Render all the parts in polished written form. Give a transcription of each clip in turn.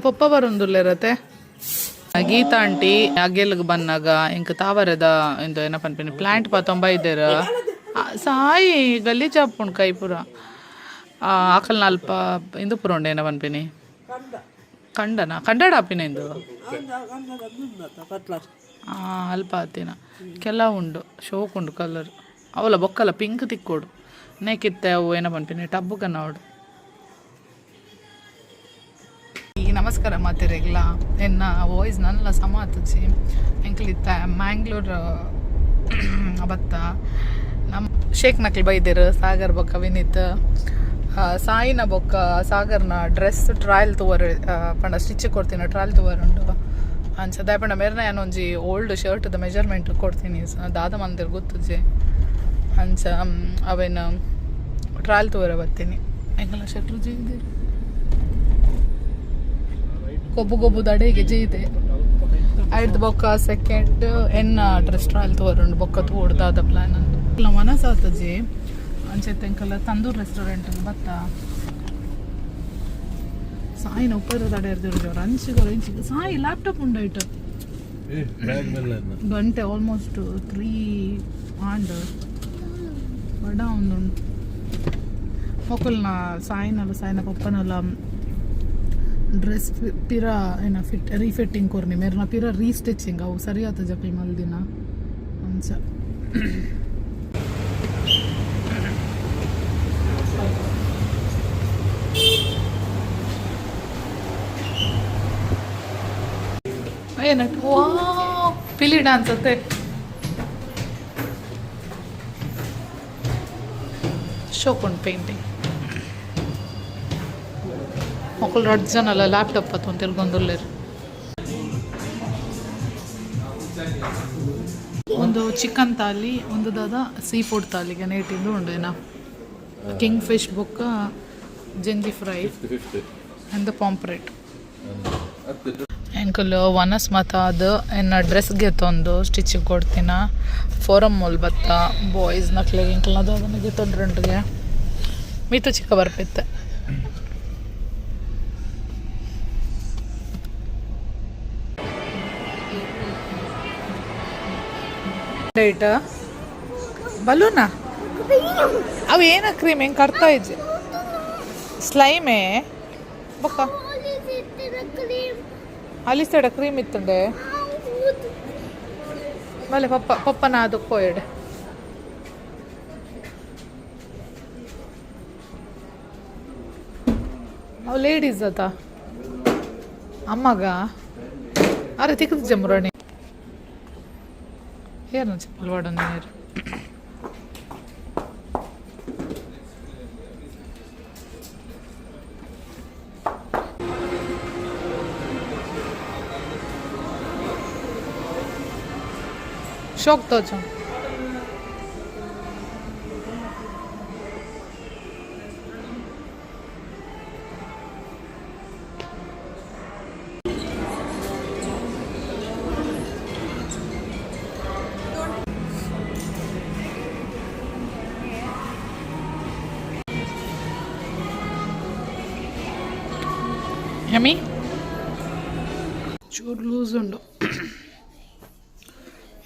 ಪೊಪ್ಪ ಬರೊಂದುಲ್ಲೆರತೆ. Gita aunty ಅಗೆಲ್ಗ್ ಬನ್ನಾಗ ಎಂಕ್ ತಾವರೆದ ಇಂದು ಏನ ಪನ್ಪಿನಿ ಪ್ಲಾಂಟ್ ಪತೊಂಬ ಇದ್ದೇರ. ಸಾಯಿ ಗಲೀಜ್ ಆಪುಂಡು ಕೈ ಪೂರ. ಆಕಲ್ನ ಅಲ್ಪ ಇಂದು ಪೂರ ಉಂಡು, ಏನ ಪನ್ಪಿನಿ, ಕಂಡನ ಕಂಡಡ ಆಪಿನ ಇಂದು. ಅಲ್ಪ ಆತಿನ ಕೆಲವು ಉಂಡು, ಶೋಕ್ ಉಂಡು ಕಲರ್. ಅವಲ ಬೊಕ್ಕಲ ಪಿಂಕ್ ತಿಕ್ಕೋಡು ನೇಕಿತ್ತೆ. ಅವು ಏನ ಪನ್ಪಿನಿ ಟಬ್ಬು ಕನ್ನವಡು. ಈ ನಮಸ್ಕಾರ ಮಾತೆರೆಗ್ಲ. ಎನ್ನ ವಾಯ್ಸ್ ನಲ್ಲ ಸಮ ಆತುಜಿ. ಎಂಕ್ಲಿತ್ತ ಮ್ಯಾಂಗ್ಳೂರ್ ಬತ್ತ. ನಮ್ಮ ಶೇಖ್ ನಕ್ಲು ಬೈದೆರ್, ಸಾಗರ್ ಬೊಕ್ಕ ವಿನೀತ್. ಸಾಯಿನ ಬೊಕ್ಕ ಸಾಗರ್ನ ಡ್ರೆಸ್ ಟ್ರಯಲ್ ತೂವರೆ, ಪಂಡ ಸ್ಟಿಚ್ ಕೊಡ್ತೀನಿ, ಟ್ರಯಲ್ ತೂವರೆ ಉಂಡು. ಅಂಚ ದಾಯೆ ಪಂಡ ಮೇರ್ನ ಯಾನ್ ಒಂಜಿ ಓಲ್ಡ್ ಶರ್ಟ್ದ ಮೆಜರ್ಮೆಂಟ್ ಕೊಡ್ತೀನಿ, ದಾದ ಮಂದಿರ್ ಗೊತ್ತುಜಿ. ಅಂಚ ಅವೇನು ಟ್ರಯಲ್ ತೂವರೆ ಬರ್ತೀನಿ. ಎಂಕಲ್ನ ಶೆಟ್ರು ಜೀದಿರು ಗೊಬ್ಬು ಗೊಬ್ಬು ದಡೆಗೆ ಜೀದೆ ಐಡ್ದು. ಬೊಕ್ಕ ಸೆಕೆಂಡ್ ಎನ್ನ ಡ್ರೆಸ್ ಟ್ರಯಲ್ ತೂವರುಂಡು. ಬೊಕ್ಕ ತೂವೊಡು ದಾದ ಪ್ಲಾನ್ ಅಂದು. ಮನಸಾತಜಿ. ಅಂಚೆತ್ತೆ ಎಂಕಲ್ಲ ತಂದೂರ್ ರೆಸ್ಟೋರೆಂಟ್ ಬತ್ತ. ಸಾಯಿನ ಉಪ್ಪರ ತಡೆ ಇರ್ದಿರು ಅಂಚಿಗೆ ಇಂಚಿಗೆ. ಸಾಯಿ, ಲ್ಯಾಪ್ಟಾಪ್ ಉಂಡೈಟ್. ಗಂಟೆ ಆಲ್ಮೋಸ್ಟ್ 3 ಆಂಡ್. ಬಡ ಒಂದು ಮೊಕಲ್ನ ಸಾಯಿನಲ್ಲ, ಸಾಯಿನ ಪಪ್ಪನಲ್ಲ ಡ್ರೆಸ್ ಪಿರ ಏನ ಫಿಟ್ ರೀಫಿಟ್ಟಿಂಗ್ ಕೊರ್ನಿ ಮೇರ್ನ ಪಿರ ರೀಸ್ಟಿಚಿಂಗ್. ಅವು ಸರಿಯಾದ ಜಕಲ್ ಮಲ್ದಿನ ಅಂಚ. ಏನಟ್ ವಾ ಪಿಲಿ ಡಾನ್ಸ್ ಅತ್ತೆ. ಶೋಕುಂಡು ಪೇಂಟಿಂಗ್. ಮೊಕುಲು ರಡ್ಡ್ ಜನ ಅಲ್ಲ ಲ್ಯಾಪ್ಟಾಪ್ ಪತ್ತೊಂದು ತಿರ್ಗೊಂದುಲ್ಲೆರ್. ಒಂದು ಚಿಕನ್ ತಾಲಿ, ಒಂದು ದಾದ ಸೀ ಫುಡ್ ತಾಲಿಗೆ ನೇಟಿಂದು ಉಂಡು. ಏನ ಕಿಂಗ್ ಫಿಶ್ ಬೊಕ್ಕ ಜೆಂಜಿ ಫ್ರೈ ಅಂಡ್ ಪಾಂಪ್ರೆಟ್. ಎಂಕುಲು ವನಸ್ ಮಾತ ಅದು ಎನ್ನ ಡ್ರೆಸ್ ಗೆತ್ತೊಂದು ಸ್ಟಿಚ್ ಕೊಡ್ತೀನ ಫೋರಮ್ ಮೂಲ್ ಬತ್ತ. ಬಾಯ್ಸ್ ನಕ್ಲೆಗ್ ಎಂಕಲ್ನ ದಾದನ ಗೆತ್ತೊಂಡ್ರಂಡ್ಗೆ ಮೀತು ಚಿಕ್ಕ ಬರ್ಪಿತ್ತೆ. ಡೇಟ್ ಬಲೂನಾ ಅವು ಏನ ಕ್ರೀಮ್ ಹೆಂಗೆ ಕಟ್ತಾ ಇಜ್ಜಿ ಸ್ಲೈಮೇ ಬೊಕ್ಕ ಅಲಿಸಡ ಕ್ರೀಮ್ ಇತ್ತುಂಡೆ. ಬಲೆ ಪಪ್ಪ ಪಪ್ಪನ ಅದು ಕೋಯಡೆ. ಅವು ಲೇಡೀಸ್ ಅತ ಅಮ್ಮಗ ಅರೆ ತಿಕ್ಕದು ಜಮ್ರಾಣಿ ಏನು ಚಪ್ಪಲ್ ವಾಡೊಂದು ನೀರು. ಶೋಕ್ ತೋಚು. ಯಮಿ ಚೂರು ಲೂಸ್ ಉಂಡು.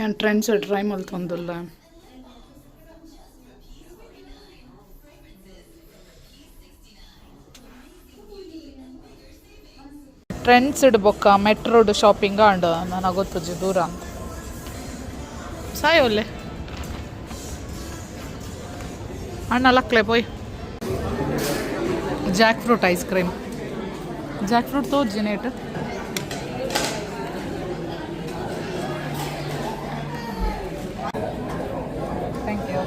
ಏನು ಟ್ರೆಂಡ್ಸ್ ಟ್ರೈ ಮಲ್ತೊಂದುಲ್ಲ. ಟ್ರೆಂಡ್ಸ್ ಬೊಕ್ಕ ಮೆಟ್ರೋಡ್ ಶಾಪಿಂಗ್ ಅಂಡ್ ನನಗೆ ಗೊತ್ತುಜಿ ದೂರ ಅಂತ. ಸಾಯಿ ಒಲ್ಲೆ ಅಣ್ಣ ಲಕ್ಲೆ ಪೋಯ್. Jack fruit ice cream, Jack fruit ತೋಜಿ ನೇಟ್. Thank you.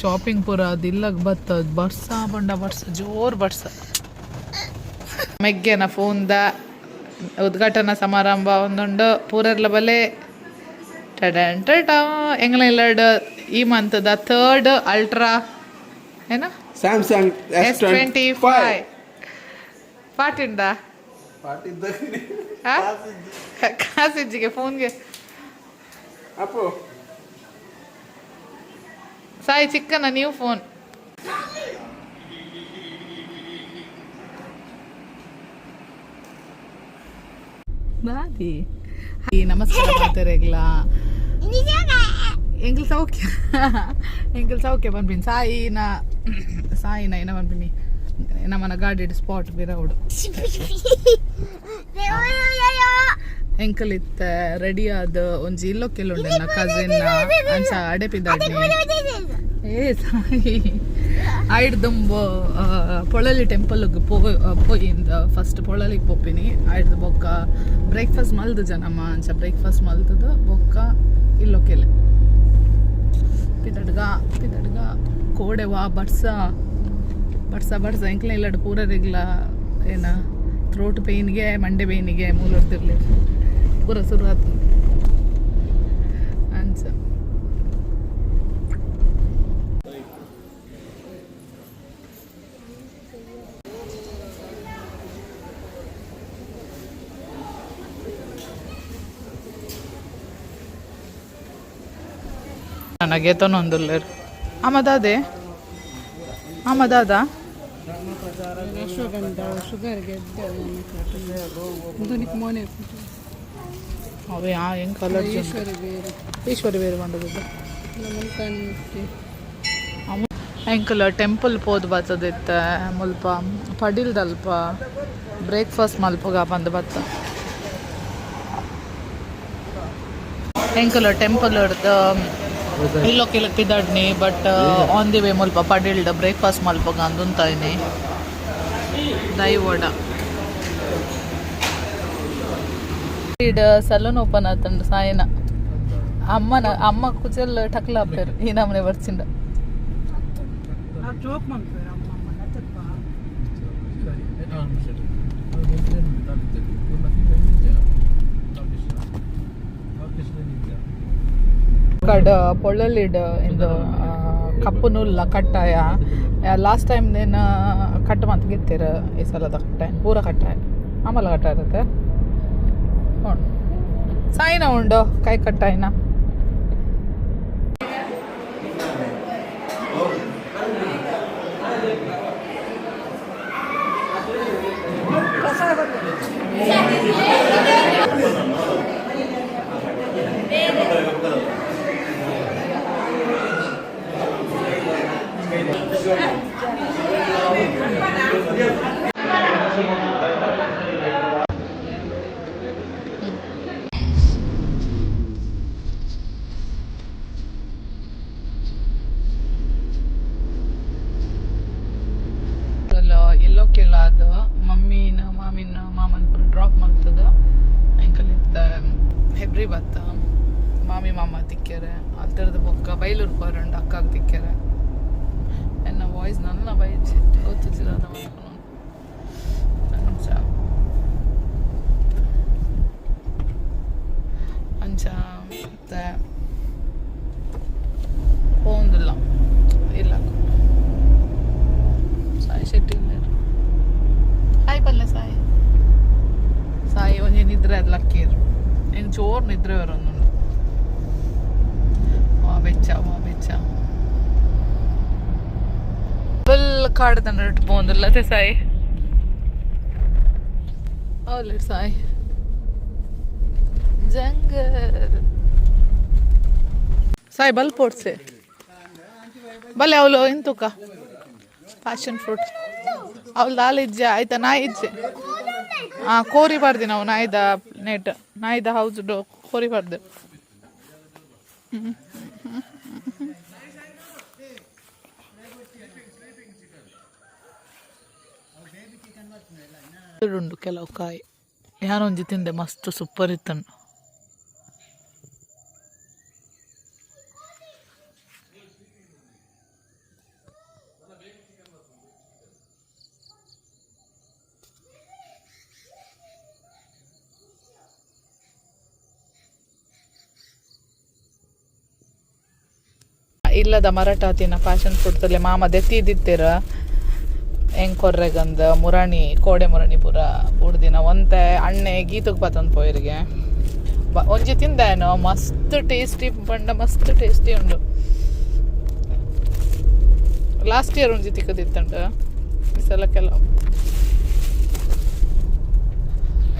Shopping ಪೂರ ಅದಿಲ್ಲಗ್ ಬತ್ತದ. ಬರ್ಸ ಬಂಡ ಬರ್ಸ, ಜೋರ್ ಬರ್ಸ. ಮೆಗ್ಗೆನ ಫೋನ್ದ ಉದ್ಘಾಟನಾ ಸಮಾರಂಭ ಒಂದುಂಡು. ಪೂರೆರ್ಲ ಬಲೆ. ಟಡನ್ ಟಟಾ. ಎಂಗ್ಲ ಇಲ್ಲಡ್ ಈ ಮಂತ್ the third ultra ಏನ? Samsung S25. ಪಾಟಿಂದ ಕಾಸಿಜ್ಜಿಗೆ ಫೋನ್ಗೆ. ಅಪ್ಪು. ಸಾಯಿ ಚಿಕ್ಕನ ನ್ಯೂ ಫೋನ್. ದಾದಿ, ನಮಸ್ಕಾರ ಮಾತೆರೆಗ್ಲ. ಎಂಕಲ್ ಸೌಖ್ಯ, ಎಂಕಲ್ ಸೌಖ್ಯ. ಪನ್ಪಿನಿ ಸಾಯಿನ, ಸಾಯಿನ ಏನ ಪನ್ಪಿನಿ, ನಮ್ಮನ ಗಾಡಿ ಸ್ಪಾಟ್ ಬಿರೌಡು. ಎಂಕಲ್ ಇತ್ತ ರೆಡಿ ಆದ್ ಒಂಜಿ ಇಲ್ಲೊಕ್ಕೆಲ್ಲುಂಡೆ ಕಸಿನ್ ಅಂಚ ಅಡೆಪಿದಾಡ್ನಿ. ಏ ಸಾಯಿ, ಐಡ್ ದುಂಬು ಪೊಳಲಿ ಟೆಂಪಲ್ಗೆ ಪೋಯಿಂದ ಫಸ್ಟ್ ಪೊಳಲಿಗೆ ಪೋಪಿನಿ. ಐಡ್ದು ಬೊಕ್ಕ ಬ್ರೇಕ್ಫಾಸ್ಟ್ ಮಲ್ದು ಜನಮ್ಮ. ಅಂಚ ಬ್ರೇಕ್ಫಾಸ್ಟ್ ಮಲ್ತದ ಬೊಕ್ಕ ಇಲ್ಲೊಕ್ಕೆಲೆ ಪಿದಡ್ಗ ಪಿದಡ್ಗ. ಕೋಡೆ ವಾ ಬರ್ಸ ಬರ್ಸ ಬರ್ಸ. ಎಂಕ್ಲ ಇಲ್ಲಡ್ ಪೂರರಿಗ್ಲ ಏನ ಥ್ರೋಟ್ ಪೇಯ್ನ್ಗೆ, ಮಂಡೆ ಪೇಯ್ನಿಗೆ ಮೂಲೊಡ್ತಿರ್ಲಿ ಪೂರ ಶುರು ಆತು ಅಂಚ. ನನಗೆ ತೊನೊಂದುಲ್ಲೆರ್ ಆಮದಾದೆ ಆಮದಾದ. ಮೋನೆ. ಅವೇ ಆ ಹೆಂಗ್ ಕಲರ್. ಈಶ್ವರಿ ಬೇರು. ಈಶ್ವರಿ ಬೇರೆ ಬಂದದ್ದು. ಮುಲ್ತಾನಿ ಮಿಟ್ಟಿ. ಎಂಕಲ್ ಟೆಂಪಲ್ ಪೋದು ಬತ್ತದಿತ್ತ. ಮುಲ್ಪ ಪಡಿಲ್ದಲ್ಪ ಬ್ರೇಕ್ಫಾಸ್ಟ್ ಮಲ್ಪುಗ ಬಂದು ಬತ್ತ. ಎಂಕಲ್ ಟೆಂಪಲ್ ಹಿಡ್ದು ಇಲ್ಲೊಕ್ಕೆಲ್ಲ ಪಿದಡ್ನಿ, ಬಟ್ ಆನ್ the way ಮುಲ್ಪ ಪಡಿಲ್ಡ್ ಬ್ರೇಕ್ಫಾಸ್ಟ್ ಮಲ್ಪುಗ ಅಂದುಂತಾಯಿನಿ. ದೈ ವಡ ಸಲೂನ್ ಓಪನ್ ಆತಂಡು ಸಾಯನ. ಅಮ್ಮನ ಅಮ್ಮ ಕುಚಲ್ ಟಕ್ಲ ಆಪೇರು ಈ ನಮನೆ ಬರ್ಚಿಂಡ. ಜೋಕ್ ಮಾಡ್ತಾರೆ ಅಮ್ಮ ಅಮ್ಮ. ಕಡ ಪೊಳ್ಳಲಿಡ್ ಇಂದು ಕಪ್ಪು ನೂಲ್ಲ ಕಟ್ಟಾಯ. ಲಾಸ್ಟ್ ಟೈಮ್ ನೇನ ಕಟ್ ಮಂತ್ ಗೆತ್ತೀರ. ಈ ಸಲದ ಕಟ್ಟಾಯ, ಪೂರ ಕಟ್ಟಾಯ, ಆಮಲ ಕಟ್ಟಾಯ ಇರುತ್ತೆ. ಉಂಡು ಸಾಯಿನ ಉಂಡು ಕೈ ಕಟ್ಟಾಯಿನ. ಎಲ್ಲೋಕೆಲ್ಲ ಅದು ಮಮ್ಮಿನ ಮಾಮಿನ ಮಾಮನ್ ಪೂರ ಡ್ರಾಪ್ ಮಾಡ್ತದ. ಅಂಕಲ್ ಇತ್ತ ಹೆಬ್ರಿ ಬತ್ತ ಮಾಮಿ ಮಾಮ ತಿಕ್ಕ್ಯಾರೆ. ಅಲ್ತರ್ದ ಬೊಕ್ಕ ಬೈಲೂರು ಪೋರಂಡು ಅಕ್ಕಾಗ ತಿಕ್ಕ್ಯಾರೆ. ಎನ್ನ ವಾಯ್ಸ್ ನನ್ನ ಬೈಜಿ ಗೊತ್ತಿಲ್ಲ. ಅಂಚ ಅಂಚ ಮತ್ತೆ ಪೋಂದಿಲ್ಲ ಇಲ್ಲ. ಸಾಯಿ ಶೆಟ್ಟಿ ಹಾಯ್ ಪಲ್ಲೆ. ಸಾಯಿ ಸಾಯಿ ಒಂಜಿ ನಿದ್ರೆ ಅದು ಲಕ್ಕೇರು. ಎಂಕ್ ಜೋರು ನಿದ್ರೆ ಬರೊಂದುಂಡು. ವಾ ಬೆಚ್ಚ, ವಾ ಬೆಚ್ಚ. ಫುಲ್ ಕಾಡು ತಂಡ ಪೋಂದುಲ್ಲ ಸಾಯಿ. ಅವಲ್ಲ ಸಾಯಿ ಜಂಗಲ್. ಸಾಯಿ ಬಲ್ ಪೋಡ್ಸೆ ಬಲ್ಲೆ. ಅವಳು ಎಂತುಕ ಪ್ಯಾಷನ್ ಫ್ರೂಟ್ ಅವಳು ದಾಲ್ ಇಜ್ಜೆ ಆಯ್ತಾ? ನಾಯಿ ಇಜ್ಜೆ. ಆ ಕೋರಿ ಬಾರ್ದಿ ನಾವು ನಾಯಿದ ನೆಟ್ ನಾಯಿದ ಹೌಸ್ ಕೋರಿ ಬಾರ್ದು. ಉಂಡು ಕೆಲವು ಕಾಯಿ. ಯಾರೊಂಜಿ ತಿಂದೆ, ಮಸ್ತ್ ಸೂಪರ್ ಇತ್ತನ್ನು. ಇಲ್ಲದ ಮರಟಾತಿನ ಪ್ಯಾಷನ್ ಫ್ರೂಟ್ ಮಾಮ ದೆತ್ತಿದಿತ್ತೆರ್ ಹೆಂಗ್ ಕೊರ್ರೆಗಂದ್ ಮುರಾಣಿ ಕೋಡೆ ಮುರಾಣಿ ಪೂರ ಬೂಡ್ದಿನ ಒಂತೆ ಅಣ್ಣೆ ಗೀತಕ್ಕೆ ಬತ್ತಂದು ಪೋಯಿರಿಗೆ. ಒಂಜಿ ತಿಂದೇನು, ಮಸ್ತ್ ಟೇಸ್ಟಿ ಪಂಡ ಮಸ್ತ್ ಟೇಸ್ಟಿ ಉಂಡು. ಲಾಸ್ಟ್ ಇಯರ್ ಒಂಜಿ ತಿಕ್ಕದಿತ್ತಂಡು, ಈ ಸಲ ಕೆಲವು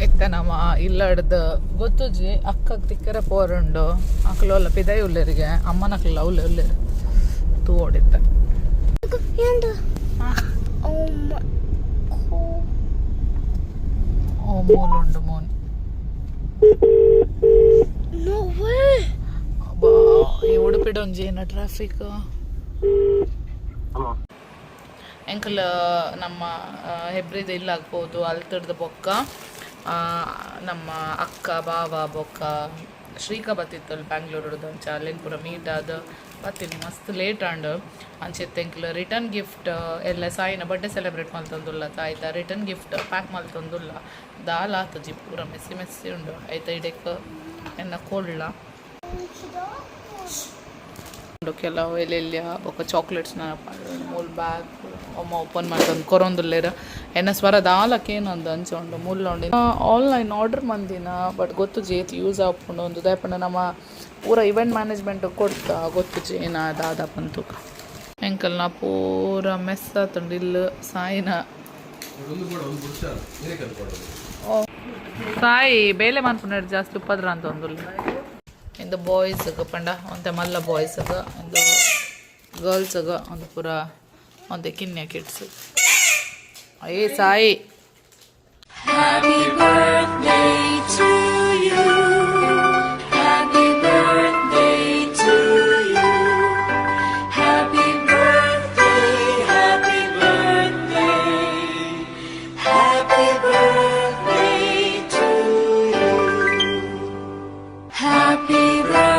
ಇತ್ತೆ ನಮ್ಮ ಇಲ್ಲಡ್ದು ಗೊತ್ತುಜಿ, ಅಕ್ಕಗ್ ತಿಕ್ಕರೆ ಪೋರುಂಡು. ಅಕ್ಲು ಪಿದೈ ಉಲ್ಲೆರಿಗೆ, ಅಮ್ಮನಕ್ಲ ಉಲ್ಲೆ ಉಲ್ಲೆರು ತೂ ಓಡಿತ್ತೆ. Oh. ಓ, ಮೂಲುಂಡು ಮೂನ್. No way. ಅಬ್ಬಾ, ಈ ಉಡುಪಿಡ್ ಒಂಜಿ ಏನ ಟ್ರಾಫಿಕ್. ಎಂಕಲ್ ನಮ್ಮ ಹೆಬ್ರಿದ ಇಲ್ಲಾಗ್ಬೋದು ಅಲ್ತಡ್ದ ಬೊಕ್ಕ ನಮ್ಮ ಅಕ್ಕ ಬಾವ ಬೊಕ್ಕ ಶ್ರೀಕಾ ಬತ್ತಿತ್ತಲ್ ಬ್ಯಾಂಗ್ಳೂರ್ದು. ಅಂಚ ಅಲ್ಲೇನು ಪೂರ ಮೀಟ್ ಆದ್ ಬತ್ತೀನಿ. ಮಸ್ತ್ ಲೇಟ್ ಆಂಡ್. ಅಂಚೆತ್ತೆ ಎಂಕ್ಲ ರಿಟರ್ನ್ ಗಿಫ್ಟ್ ಎಲ್ಲ, ಸಾಯಿನ ಬರ್ಡೇ ಸೆಲೆಬ್ರೇಟ್ ಮಲ್ತೊಂದುಲ್ಲ ಆಯ್ತಾ, ರಿಟರ್ನ್ ಗಿಫ್ಟ್ ಪ್ಯಾಕ್ ಮಲ್ತೊಂದುಲ್ಲ. ದಾಲ ಆತಜಿ, ಪೂರ ಮೆಸ್ಸಿ ಮೆಸ್ಸಿ ಉಂಡು. ಆಯ್ತಾ, ಇಡೆಕ್ ಎನ್ನ ಕೋಳ್ಳ ಉಂಡು ಕೆಲವು ಎಲ್ಲೆಲ್ಲಿಯ ಬೊಕ್ಕ ಚಾಕ್ಲೇಟ್ಸ್ ಮೂಲ್ ಬ್ಯಾಗ್ ಒಮ್ಮ ಓಪನ್ ಮಾಡ್ತಂದು ಕೊರೊಂದುಲ್ಲೆರ್. ಎನ್ನ ಸ್ವರ ದಾಲಕ್ಕೇನೊಂದು ಅಂಚ ಉಂಡು, ಮುಲ್ಲ ಉಂಡು. ಆನ್ಲೈನ್ ಆರ್ಡರ್ ಮಂದಿನ, ಬಟ್ ಗೊತ್ತುಜಿ ಏತ್ ಯೂಸ್ ಆಪುಂಡು ಒಂದು. ದಾಯೆ ನಮ್ಮ ಪೂರ ಇವೆಂಟ್ ಮ್ಯಾನೇಜ್ಮೆಂಟ್ ಕೊಡ್ತ, ಗೊತ್ತುಜಿ ಏನ ದಾದ ಪಂತುಕ. ಎಂಕಲ್ನ ಪೂರ ಮೆಸ್ ಆತುಂಡು ಇಲ್ಲು ಸಾಯಿನ. ಓ ಸಾಯಿ ಬೇಲೆ ಮನ್ಪುನಡ್ ಜಾಸ್ತಿ ಉಪದ್ರ ಅಂತ ಒಂದುಲ್ಲ. ಇಂದು ಬಾಯ್ಸ್ ಪಂಡ ಒಂತೆ ಮಲ್ಲ ಬಾಯ್ಸ್, ಒಂದು ಗರ್ಲ್ಸ್, ಒಂದು ಪೂರ ಒಂತೆ ಕಿನ್ಯ ಕಿಡ್ಸ್. ಏ Sai. Happy birthday to you. Happy birthday to you. Happy birthday, happy birthday. Happy birthday to you. Happy birthday.